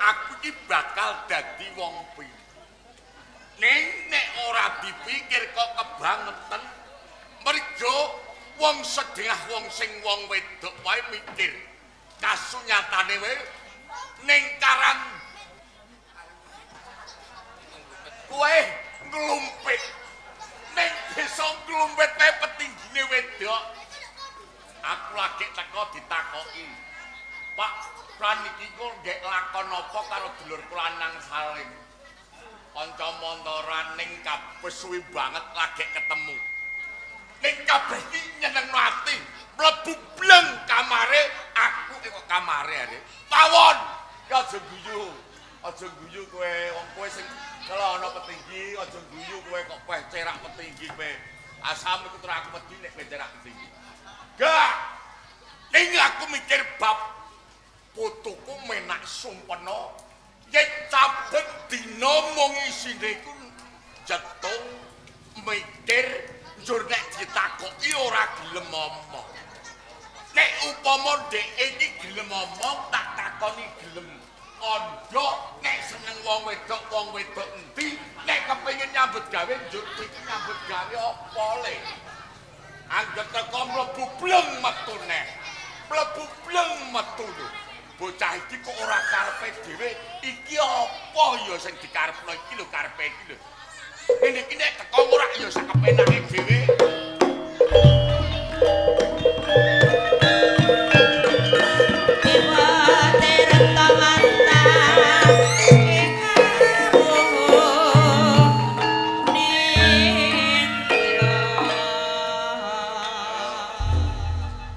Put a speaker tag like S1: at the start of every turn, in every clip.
S1: Aku iki bakal dadi wong piye. Ning nek ora dipikir kok kebangetan. Mergo wong sedengah wong sing wong wedok wae mikir kasunyatane wae ning karang kowe nglumpit. Ning desa nglumpit wae petinggine wedok. Aku lagi teko ditakoki. Pak, pran iki kok nggek lakon apa karo dulurku lanang saling. Kanca montoran ning kabeh suwi banget lagi ketemu. Ning kabeh iki nyenengno ati. Mlebu bleng kamare, aku kok kamare are. Tawon, ki aja guyu. Aja guyu kowe, wong kowe sing kalau ana petinggi, aja guyu kowe kok peh cerak petinggi kowe. Asam iku terus aku wedi nek kowe cerak petinggi. Gak. Ning aku mikir bab putuku Menak Sumpena yen saben dina mung isine iku jetung mikir njur nek ditakoki ora gelem omong. Nek upama dheke iki gelem omong tak takoni gelem kandha nek seneng wong wedok endi nek kepengin nyambut gawe njur iki nyambut gawe apa le. Angger teko mlebu bleng metu neh. Mlebu bleng metu lho. Bocah iki kok ora karepe dhewe, iki apa ya sing dikarepno iki lho karepe iki lho. Ngene iki nek teko ora ya sak kepenake dhewe.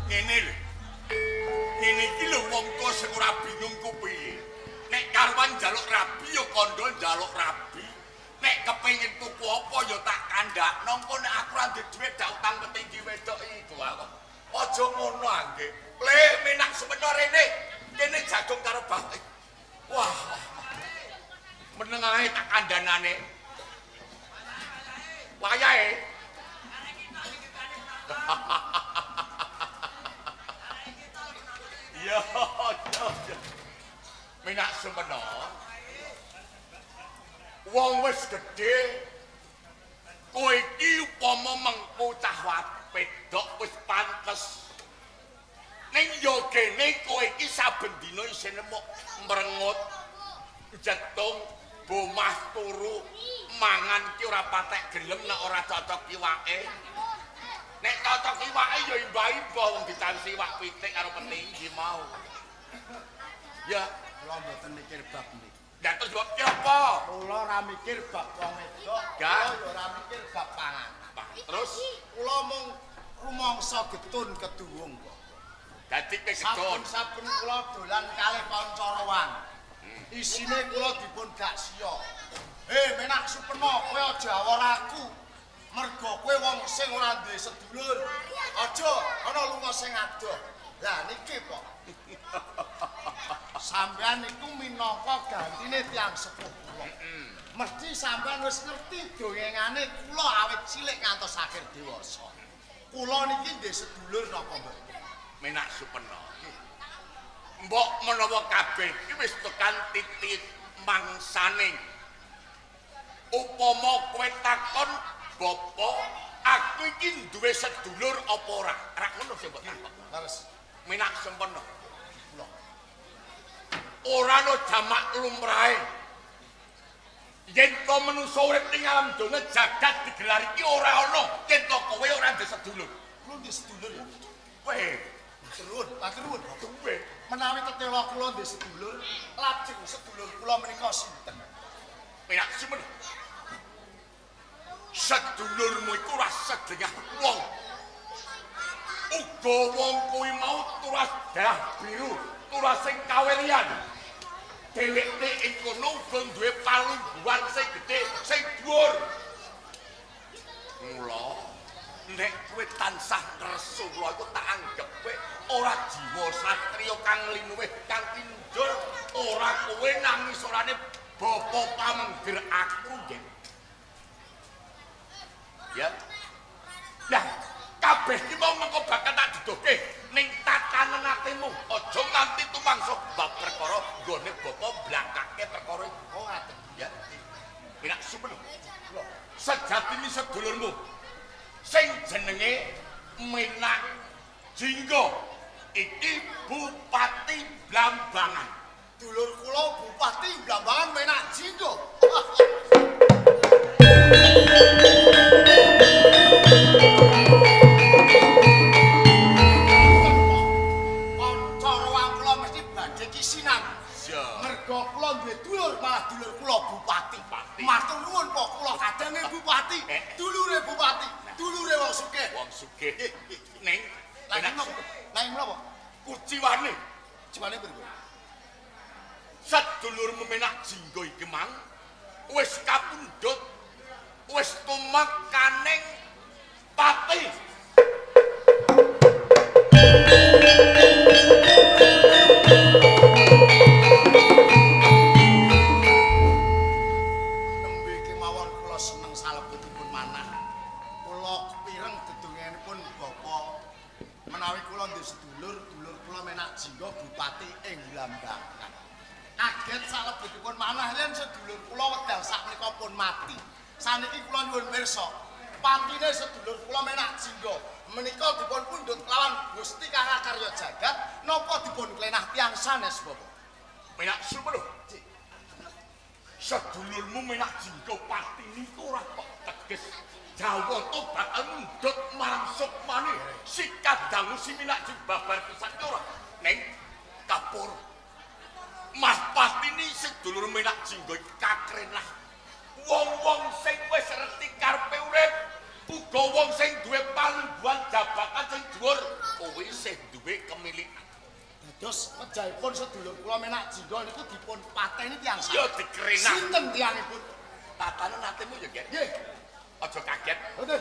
S1: Ngene lho. Ngene iki lho wong tuwa sing ora bingung ku piye. Nek karuan njaluk rabi ya kandha njaluk rabi. Nek kepengin tuku apa ya tak kandhakno, engko nek aku ora duwe dhuwit dak utang petinggi wedok iku aku. Aja ngono angge. Le Menak Sumpena rene. Kene jagung karo bapak. Wah. Meneng ae tak kandhanane. Wayahe. Iya, iya, iya. Menak Sumpena. Wong wis gedhe kowe iki upama mengko cah wedok wis pantes. Ning ya kene kowe iki saben dina isine mok mrengut, jetung, bomah turu, mangan ki ora patek gelem nek ora cocok iwake. Nek cocok iwake ya imbah-imbah wong ditansi iwak pitik karo petinggi mau. Ya,
S2: kula mboten mikir bab niki.
S1: Lah terus mbok pikir apa?
S2: Kula ora mikir bab wong wedok, kula ya ora mikir bab panganan.
S1: Terus
S2: kula mung rumangsa getun keduwung kok.
S1: Dadi kowe getun.
S2: Saben kula dolan kalih kanca rewang. Isine kula dipun gak siya. Hei Menak Supena, kowe aja awor aku. Mergo kowe wong sing ora duwe sedulur. Aja ana lunga sing adoh. Lah niki, Pak. Sampeyan niku minangka gantine tiyang sepuh kula. Mesti sampeyan wis ngerti dongengane kula awit cilik ngantos akhir dewasa. Kula niki nggih sedulur napa mboten?
S1: Menak Supena. Mbok menawa kabeh iki wis tekan titik mangsane. Upama kowe takon bapa, aku iki duwe sedulur apa ora? Ora ngono sing mbok takon.
S2: Leres.
S1: Menak Sempena. Ora ana jamak lumrahe. Yen to manungsa urip ning alam donya jagat digelar iki ora ana yen to kowe ora ndek sedulur.
S2: Kula ndek sedulur ya.
S1: Kowe
S2: Matur nuwun,
S1: duwe.
S2: Menawi tetela kula ndek sedulur, lajeng sedulur kula menika sinten?
S1: Menak Sempena. Sedulurmu iku ora sedengah wong. Uga wong kuwi mau turas darah biru, turas sing kawelian. Dheweke ing kono uga duwe palungguhan sing gedhe, sing dhuwur. Mula nek kowe tansah ngresula iku tak anggep kowe ora jiwa satriya kang linuwih kang tinjur, ora kowe nang ngisorane bapa pamengger aku nggih. Ya. Lah kabeh iki mau mengko bakal tak duduhke ning tatanan atimu. Aja nganti tumangsa bab perkara nggone bapa blangkak Jinggo iki Bupati Blambangan.
S2: Dulur kula Bupati Blambangan Menak Jinggo. Kanca rewang kula mesti badhe kisinan. Mergo kula duwe dulur malah dulur kula bupati. Matur nuwun Pak, kula kadange bupati, dulure bupati, dulure wong sugih.
S1: Wong sugih. Ning
S2: nang menapa?
S1: Kuciwane.
S2: Kuciwane pripun?
S1: Sedulurmu Menak Jinggo iki mang wis kapundhut, wis tumekaning pati.
S2: Nembe kemawon kula seneng salebetipun manah. Kula kepireng dedonganipun Bapak menawi kula ndek sedulur, dulur kula Menak Jinggo bupati ing Blambangan. Kaget salebetipun manah yen sedulur kula wedal sakmenika pun mati. Saniki kula nyuwun pirsa, patine sedulur kula Menak Jinggo menika dipun pundhut kelawan Gusti Kang Akarya Jagat napa dipun klenah tiyang sanes Bapak?
S1: Menak Sumeno. Sedulurmu Menak Jinggo pati niku ora kok teges Jawata bakal mundhut marang sukmane si kadangu si Menak Jinggo babar pisan ora. Ning kapur Mas Patini sedulur Menak Jinggo iki kakrenah. Wong-wong sing wis reti karepe urip, uga wong sing duwe palungguhan jabatan sing dhuwur, kuwi isih duwe kemilikan.
S2: Dados mejahipun sedulur kula Menak Jinggo niku dipun pateni tiyang sanes.
S1: Ya dikrenah.
S2: Sinten tiyangipun?
S1: Tatanan atimu ya, Gek.
S2: Nggih.
S1: Aja kaget.
S2: Mboten.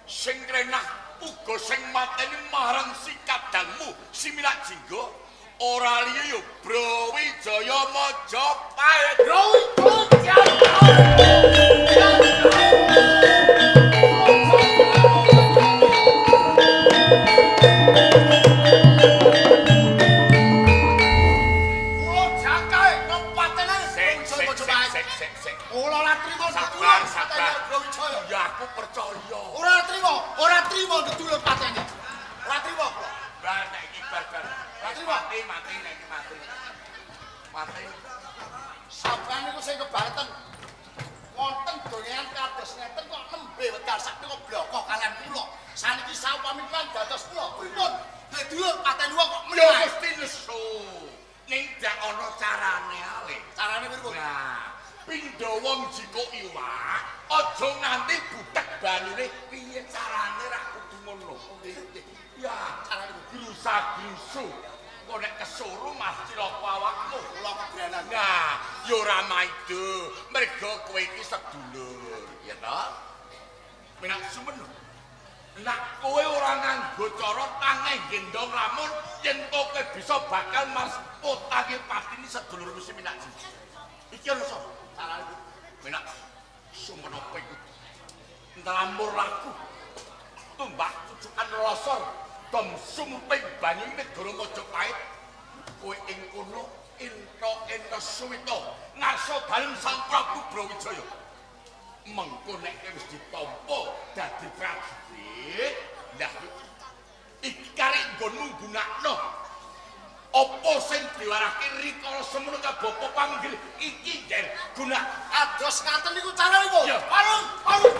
S1: Sing krenah uga sing mateni marang si kadangmu si Menak Jinggo ora liya ya Brawijaya Majapahit.
S2: Brawijaya. Kula jakae kepatene
S1: Sik sik sik sik.
S2: Kula ora trimo
S1: Sabar, sabar.
S2: Brawijaya.
S1: Ya aku percaya.
S2: Ora trimo, ora trimo sedulur pateni. Ora trimo kula.
S1: Bar nek iki bar bar.
S2: Ora trimo.
S1: Mati mati nek iki mati. Mati.
S2: Sampeyan niku sing kebareten. Wonten dongean kados ngeten kok nembe wedal sakmenika bloko kalian kula. Saniki saupami kula dados kula pripun? Sedulur pateni wong kok
S1: Ya
S2: meneh.
S1: mesti nesu. Ning dak ana carane ale.
S2: Carane pripun?
S1: Nah, pindha wong jikuk iwak, aja nganti butek banyune. Piye carane ra kudu ngono. Ya,
S2: Carane
S1: grusa-grusu. Engko nek kesuru mas cilaka awakmu.
S2: kula kebranan.
S1: Nah, ya ora maido. Mergo kowe iki sedulur, ya ta? Menak Sumeno. Nek kowe ora nganggo cara tangeh gendong lamun yen to kowe bisa bakal mas potange patini sedulurmu si Menak Jinggo. Iki ana sapa?
S2: Carane
S1: Menak Sumeno kowe iku nglamur laku. Tumbak cucukan losor dom sumping banyu negara Majapahit. Kowe ing kono ento-ento suwita ngarsa dalem Sang Prabu Brawijaya. Mengko nek wis ditampa dadi prajurit, lah iki karek nggonmu nggunakno apa sing diwarahke rikala semono ka bapa panggil iki yen guna
S2: Ados ngaten niku carane.
S1: Ya.
S2: Parung, parung.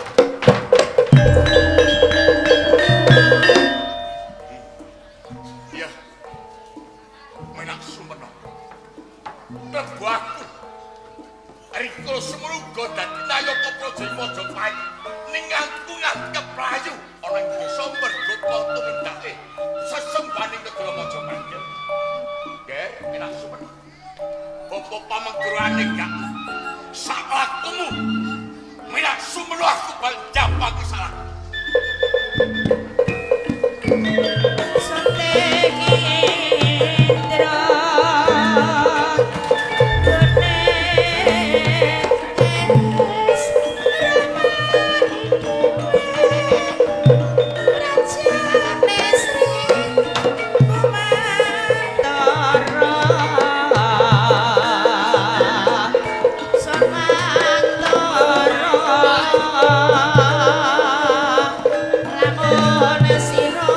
S1: Ya. Menak Sumeno. Klebu aku. Rikala semono uga dadi nayaka Praja Majapahit. Ning aku nganti keprayu ana ing desa mergo tumindake sesembahaning negara Majapahit. Ger, Menak Sumeno. Bapa pamenggerane gak saklakumu. Menak Sumeno aku bal japake salah.
S3: Lamun sira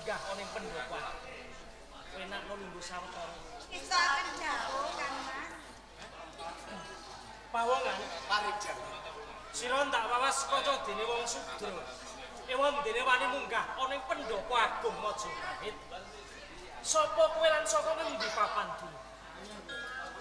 S3: munggah ana ing pendopo. Enakno lungguh sawetara.
S4: Iso akan jauh Kang Mas.
S3: Pawongan
S2: paring jauh.
S3: Sira ndak wawas kaca dene wong sudra. Ewa dene wani munggah ana ing pendopo agung Majapahit. Sapa kowe lan saka ngendi papan dulu?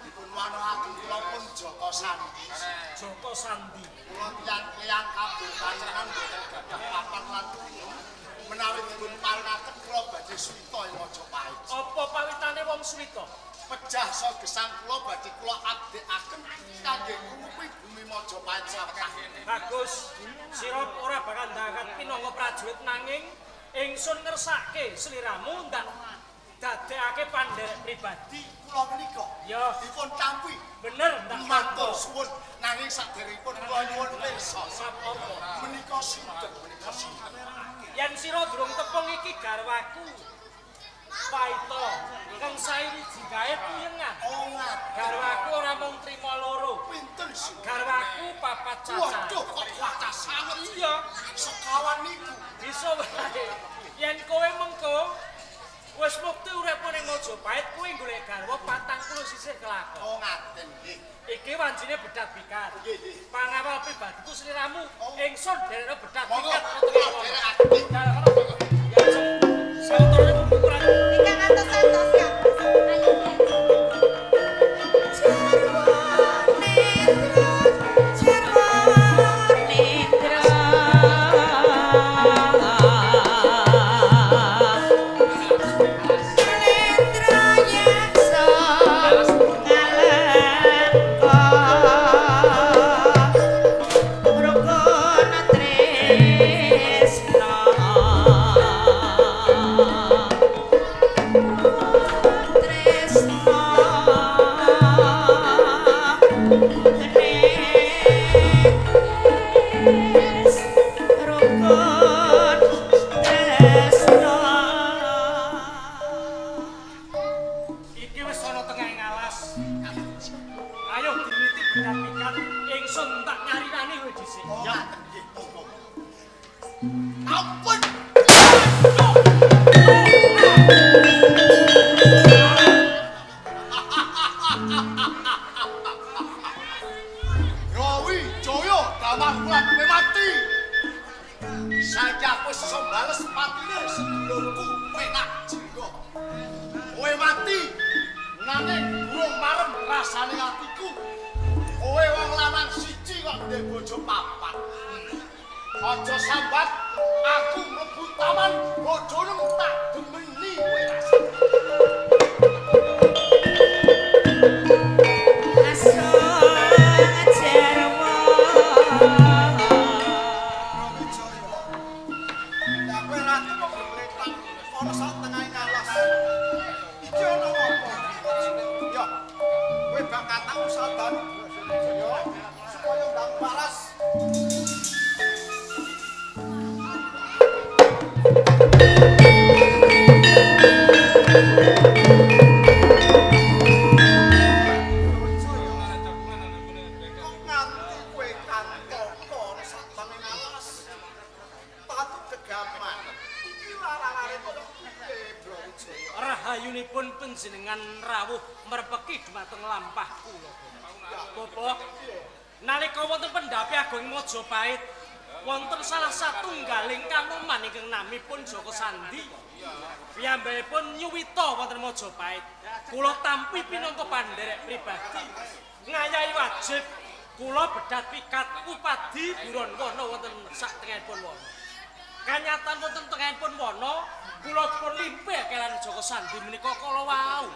S2: Dipun wanoaken kula pun Jaka Sandi.
S3: Jaka Sandi.
S2: Kula tiyang-tiyang kabeh panjenengan boten gadah papan lan gunung. Menawi dipun paringaken kula badhe suwita ing Majapahit.
S3: Apa pawitane wong suwita?
S2: Pejah saha gesang kula badhe kula abdekaken kangge ngrupi bumi Majapahit sawetah.
S3: Bagus. Sira ora bakal ndangkat pinangka prajurit nanging ingsun ngersake sliramu ndak dadekake pandherek pribadi
S2: kula menika.
S3: Ya,
S2: dipun tampi.
S3: Bener ndak
S2: matur suwun nanging saderengipun kula nyuwun pirsa.
S3: Sapa apa?
S2: Menika sinten menika sinten?
S3: Yen sira durung tepung iki garwaku. Paita kang saiki gawe puyengan.
S2: Oh ngaten.
S3: Garwaku ora mung trima loro.
S2: Pinten sih?
S3: Garwaku papat cacah.
S2: Waduh kok kuatah sanget.
S3: Iya,
S2: sekawan niku.
S3: Bisa wae. Yen kowe mengko wis mukti uripmu ning Majapahit kowe golek garwa 40 sisih kelakon.
S2: Oh ngaten nggih.
S3: Iki wancine bedak bikat.
S2: Nggih nggih.
S3: Pangawal pribadiku sliramu ingsun derekno bedak
S2: Monggo
S3: bikat.
S2: kula derekake.
S3: Ya sawetara ukuran
S4: Ingkang atos-atos Kang.
S3: Iki wis ana tengahing alas. Ayo dimiti bedak pikat ingsun tak nyarirani kowe dhisik.
S2: Oh ngaten nggih. Monggo. Ampun. Rawi Jaya damar kula kowe mati. Saiki aku wis iso bales patine sedulurku Penak Jingga. Kowe mati nanging durung marem rasane atiku. Kowe wong lanang siji kok ndek bojo papat. Aja sambat aku mlebu taman bojone tak demeni kowe rasane. Rawi Jaya. Lah kowe ratu kok gletak ana sak tengahing alas. Iki ana apa? Ya. Kowe bakal tak usadan. Ya, supaya ndang waras. Kok nganti kowe kantoko ana sak tengahing alas. Tatu gegaman. Iki larang-lare kaya piye, Brawijaya?
S3: Rahayunipun panjenengan rawuh merpeki dhumateng lampah kula. Bapak, nalika wonten pendhapi agung Majapahit, wonten salah satunggaling kanoman ingkang namipun Jaka Sandi. Piyambakipun nyuwita wonten Majapahit. Kula tampi pinangka pandherek pribadi ngayahi wajib kula bedhat pikat upadi buron wana wonten saktengahipun wana. Kanyatan wonten tengahipun wana, kula dipun limpih kelan Jaka Sandi menika kala wau.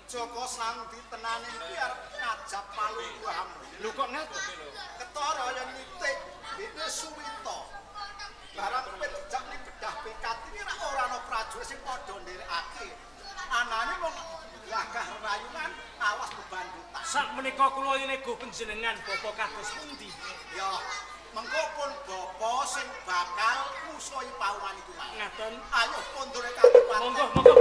S2: Jaka Sandi tenane iki arep ngajap palungguhamu.
S3: Lho kok ngaten?
S2: Ketara yen nitik dene suwita. Barang kowe dijak ning bedah pikat iki ora ora ana prajurit sing padha nderekake. Anane wong gagah rayunan awas bebandutan.
S3: Sak menika kula nego panjenengan bapa kados pundi?
S2: Ya, mengko pun bapa sing bakal musuhi pauman iku mau.
S3: Ngaten.
S2: Ayo kondure kadipaten.
S3: Monggo, monggo.